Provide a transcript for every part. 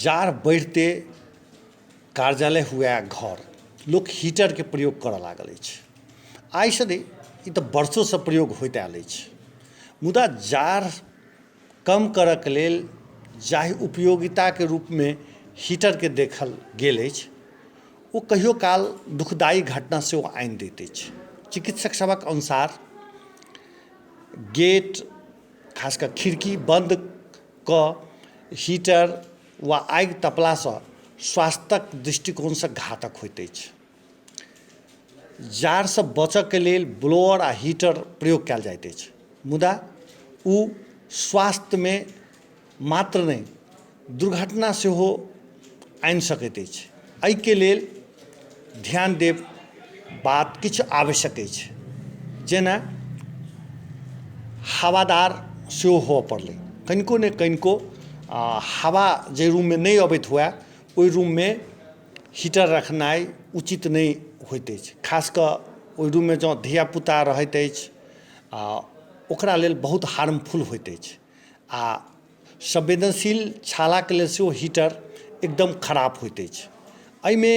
जाड़ बढ़िते कार्यालय हुए घर लोक हीटरके प्रयोग करय लागल अछि। आइसँ नहि, ई तऽ वर्षोसँ प्रयोग होइत आयल अछि। मुदा जाड़ कम करयके लेल जाहि उपयोगिताके रूपमे हीटरके देखल गेल अछि, ओ कहियो काल दुखदायी घटना सेहो आनि दैत अछि। चिकित्सक सभक अनुसार गेट, खास कऽ खिड़की बन्द कऽ हीटर वा आगि तपलासँ स्वास्थ्यक दृष्टिकोणसँ घातक होइत अछि। जाड़सँ बचऽके लेल ब्लोअर आ हीटर प्रयोग कयल जाइत अछि, मुदा ओ स्वास्थ्यमे मात्र नहि, दुर्घटना सेहो आनि सकैत अछि। एहिके लेल ध्यान देब बात किछु आवश्यक अछि, जेना हवादार सेहो हुअ पड़लै। कनिको ने कनिको हवा जाहि रूममे नहि अबैत हुए, ओहि रूममे हीटर रखनाइ उचित नहि होइत अछि। खास कऽ ओहि रूममे जँ धियापुता रहैत अछि, ओकरा लेल बहुत हार्मफुल होइत अछि। आ संवेदनशील छालाके लेल सेहो हीटर एकदम खराब होइत अछि। एहिमे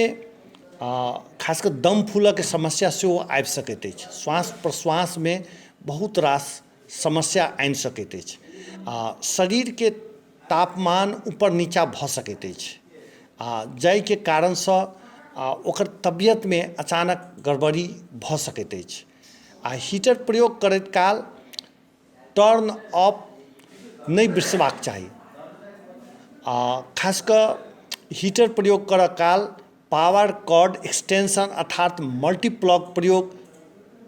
खास कऽ दम फूलयके समस्या सेहो आबि सकैत अछि। श्वास प्रश्वासमे बहुत रास समस्या आनि सकैत अछि। आ शरीरके तापमान ऊपर नीचाँ भऽ सकैत अछि, आ जाहिके कारणसँ ओकर तबियतमे अचानक गड़बड़ी भऽ सकैत अछि। आ हीटर प्रयोग करैत काल टर्न ऑफ नहि बिसरबाक चाही। आ खास कऽ हीटर प्रयोग करऽ काल पावर कॉर्ड एक्सटेंशन अर्थात मल्टीप्लग प्रयोग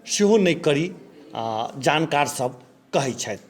सेहो नहि करी, जानकार सब कहै छथि।